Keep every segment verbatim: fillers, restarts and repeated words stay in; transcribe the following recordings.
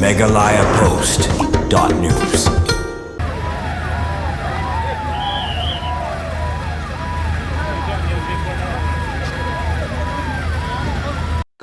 Meghalaya Post dot news.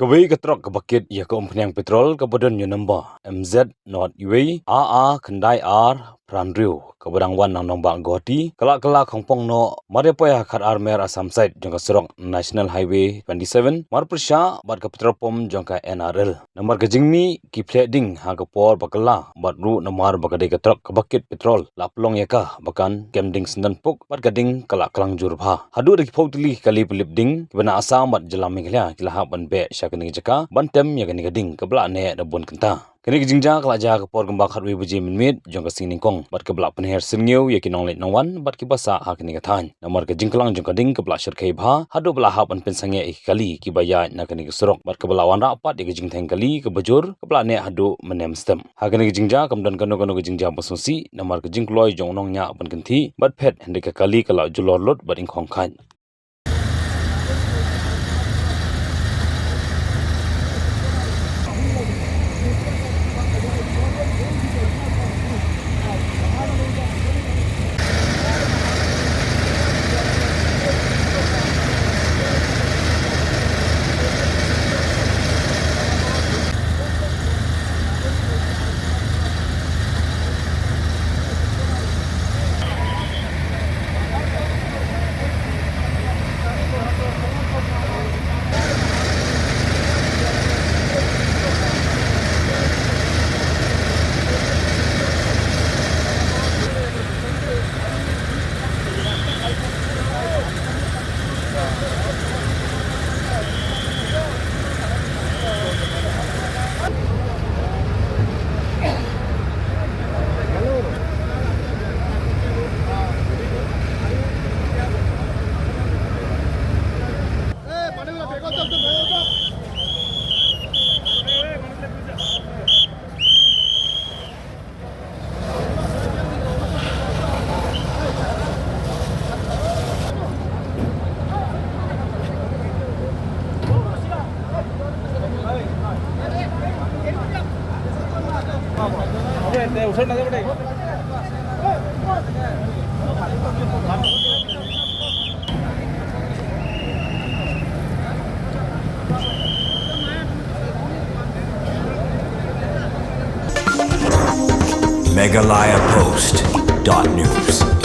Kawei ka trok kaba kit ïa ka umphniang petrol kaba don ïa u nombar M Z not wei A A khyndai ar phra hynriew kaba dang wan na nongbah Guwahati ka la kylla khongpong noh mar ïa poi ha khatar mer Assam side jong ka surok National Highway twenty-seven, mar pyrshah bad ka petrol pump jong ka N R L. Namar ka jingmih ki phleh ding ha ka por ba kylla bad ruh namar ba ka dei ka trok kaba kit petrol, la pynlong ïa ka ba kan kem ding syndon puk bad ka ding ka la klang jur bha. Haduh da ki phew tylli ki kali pynlip ding kiba na Assam bad jylla Meghalaya ki la hap ban beh sha kane ka jaka ban tem ïa kane ka ding kaba la neh da bun kynta. Kane ka jingjia ka la jia ha ka por kumba khatwei baje mynmiet jong ka sngi nyngkong bad kaba la pynher syrngiew ïa ki nongleit nongwan bad kiba sah ha kane ka thaiñ. Namar ka jingklang jong ka ding kaba la shyrkhei bha haduh ba la hap ban pynsangeh ïa ki kali kiba ïaid na kane ka surok bad kaba la wanrah pat ïa ka jingtheng kali kaba jur kaba la neh haduh mynne mynstep. Ha kane ka jingjia kam don kano kano ka jingjia ba sngewsih namar ka jingkloi jong u nongñiah ban kynthih bad phet, hynrei ka kali ka la julor lut bad ingkhong khait. Meghalaya Post dot news.